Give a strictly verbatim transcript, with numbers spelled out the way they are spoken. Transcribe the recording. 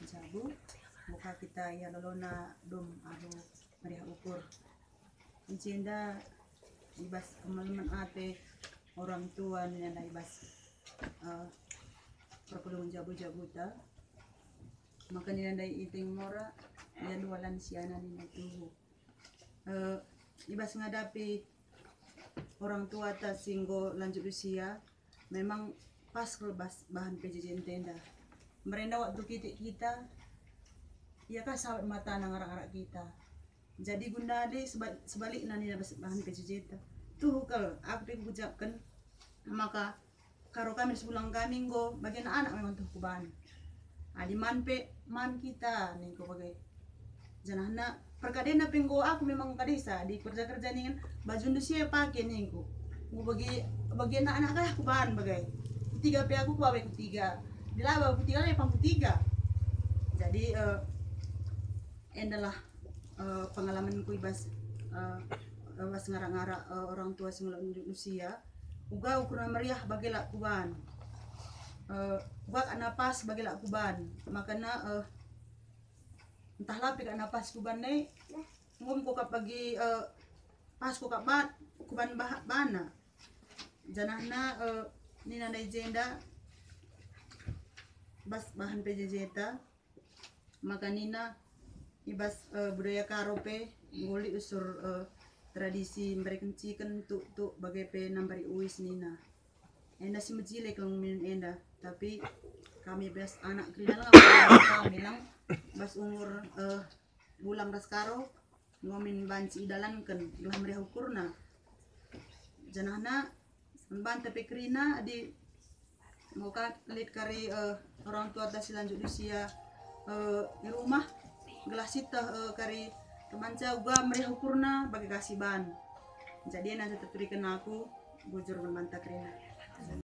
Jabu, maka kita ia lolona dom alu meriah ukur. Ncenda i bas kemalemen ate orang tua nina ndai i bas, eh, perpulungen jabu-jabuta. Maka nina ndai iting mora, ia dua lansiana nina tuhu. Eh, i bas ngadapi orang tuata si enggo lanjut usia, memang pas kal bas bahan P J J ntenda. Merenda waktu kitik kita, ia ka sawat matana ngarak-ngarak kita. Jadi gundali seba-, sebalikna nina bas bahan P J J ta. Tuhu kal, aku pe kuucapken, maka karo kami sebulan kami enggo bagena anak memang tuhu kuban. Adi man pe, man kita ningku bage. Janahna perkadena pe enggo aku memang kadisa di kerja-kerja ningen bajundu si pake ningku. Enggo bagi, bagi anak-anak kah kuban bage. Kutiga pe aku kubabe kutiga. Dilaba kutiga le pang kutiga. Jadi, eh, endalah, eh, pengalamanku i bas, eh, i bas ngarak-ngarak, eh, orang tua si ngelo usia. Uga ukurna meriah bage la kuban. Eh, uga kak napas bage la kuban. Makana, eh, ntah la pe kak napas kuban ne, enggo me kukap bagi, eh, pas kukap ba-, kuban bah-, bana. Janahna, eh, nina ndai jenda bas bahan P J J ta. Maka nina, i bas, eh, budaya Karo pe, enggo lit usur, eh, tradisi mbereken ciken tuk-tuk bage pe nambari uis nina. Enda si mejile kal min enda, tapi kami bas anak kerina lang kami lang bas umur, eh, Bulang ras Karo, enggo min banci idalanken gelah meriah ukurna. Janahna banta pe kerina adi enggo ka lit kari, eh, orang tuata si lanjut usia, eh, i rumah, gelah sieteh, eh, kari temanca uga meriah ukurna bage ka si ban. Jadi enda teturiken aku bujur man banta kerina.